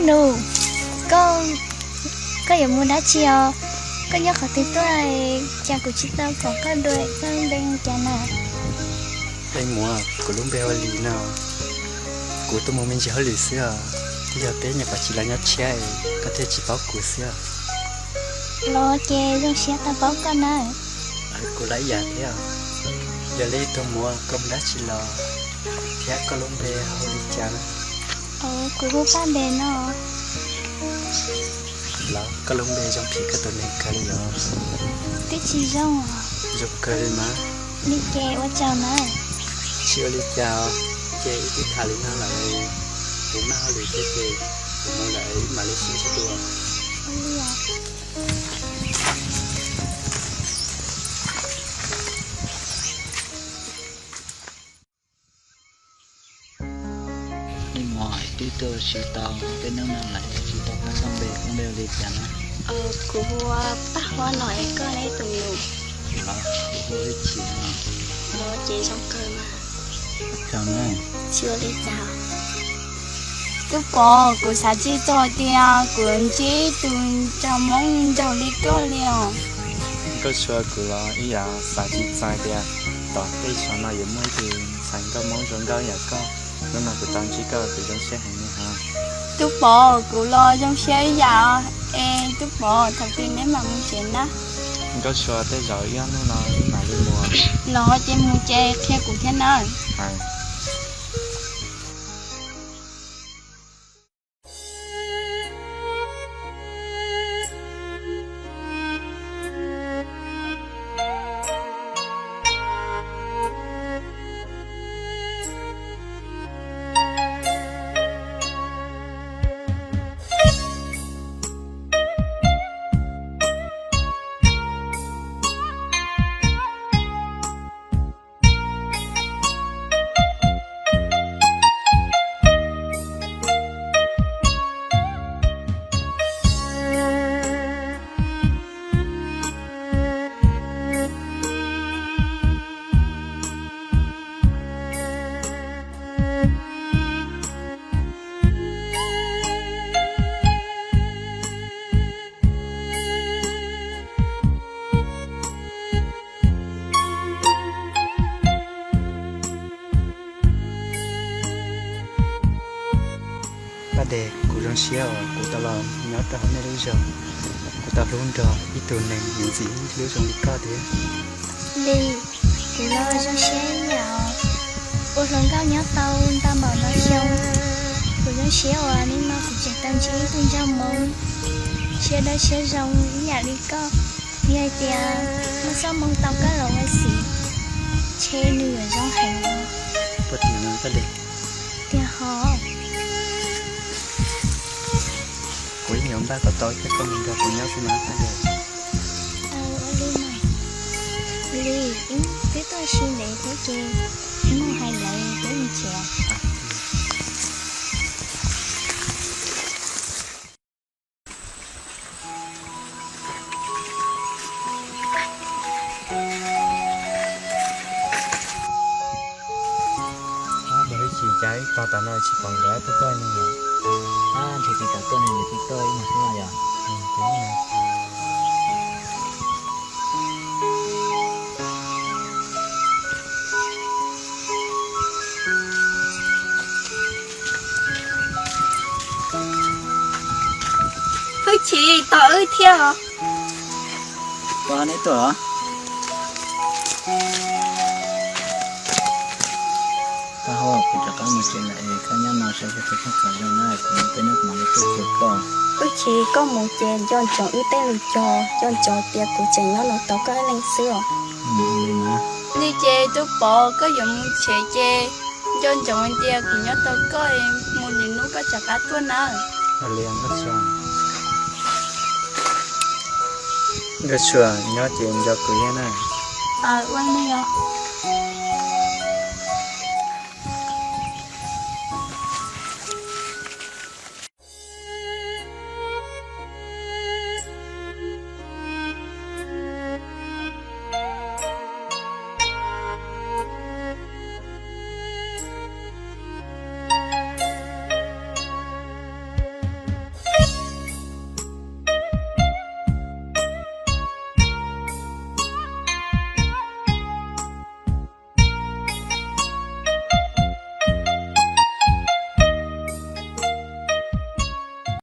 Nus, koj, koj yuav mus dab tsi os? Koj nyob qhov twg tuaj, cas kuv tsis tau pom koj dua, koj lub npe hu cas na? Peb Muas, kuv lub npe hu Lis no. Kuv tuaj mus me ntsis hauj lwm xwb os, twb yog peb nyuam qhuav tsis los nyob tshiab es koj thiaj tsis paub kuv xwb os. Los ces zoo siab tau paub koj na. Kuv los ib yam thiab. Yog li tus Muas, koj mus dab tsi los thiab koj lub npe hu li cas? Kuv hu Paj Npes no. Los koj lub npe zoo phim koj tus neeg kawg li os. Twb tsis zoo. Zoo kawg li mas. Li ces ua tsaug na. Tsis ua li cas os, ces wb twb tham li no lawm, kuv maj hauj lwm thiab ces kuv mus lawm, wb mam li sib ntsib dua. Peb Muas, twb tuaj ua si tau peb hnub no lawm tsis tau pom koj npe, koj npe hu li cas na? Kuv hu ua Paj Huab no es koj ne tus nus? Los kuv hu Hwj Chim no. Los ces zoo kawg mas. Tsis ua li cas. Tub Pov, kuv xav tsis txog tias kuv ntsib tus nraug Hmoob nraug li koj li os. Nkauj Sua, kuv los ib yam xav tsis txog tias tom tej saum no yuav muaj ib tug ntxhais nkauj Hmoob zoo nkauj yam koj. Hnub no kuv tau ntsib koj kuv zoo siab heev li os. Tub Pov, kuv los zoo siab ib yam os. Es Tub Pov, thaum twg neb mam mus tsev na? Nkauj Sua, tej zaum ib ob hnub no wb mam li mus. Los ces mus ces qhia kuv thiab nawb. Paj Des, kuv zoo siab uas kuv tau los nyob rau hauv nej lub zos. Kuv tau hlub nrog ib tug neeg ntxim hlub zoo li koj thiab. Lis, kuv los zoo siab ib yam os. Ua hluas nkauj nyob tau ntau npaum no xyoo, kuv zoo siab uas nim no kuv tseem tau ntsib ib tug nraug Hmoob siab dawb siab zoo ib yam li koj. Yog hais tias muaj txoj hmoo tau koj los ua txiv, ntshe nws yuav zoo heev os. Puas tiag no Paj Des? Tiag hos. Kuv yeej yuav npaj kom tau thiab koj mus nrog kuv nyob xwb mas Paj Des. Ua li mas. Lis, wb twb tuaj ua si ntev thiab ces wb mus hais lawv peb mus tsev. Ab, Hwj Chim, cas ib tog tom no tsis pom nkawd tuaj tuaj ne? Ab, ntshe tsis kam tuaj ne, ntshe tsis tuaj ib mus xwb no yog. Hwj Chim, tos wb thiab os. Ua neb tuaj los? Paj Huab, kuv rov qab mus tsev lawm es koj nyob no saib seb koj tseem zoo na, kuv mus peb hnub kuv mam li tuaj cuag koj. Hwj Chim, koj mus ces nco ntsoov wb tej lus cog, nco ntsoov tias kuv tseem nyob no tos koj ib leeg xwb os. Li ces Tub Pov, koj yuav mus tsev ces nco ntsoov tias kuv nyob tos koj, mus lwm hnub koj rov qab tuaj nawb. Nkauj Sua, nyob ces nco kuv thiab na. Ua li os.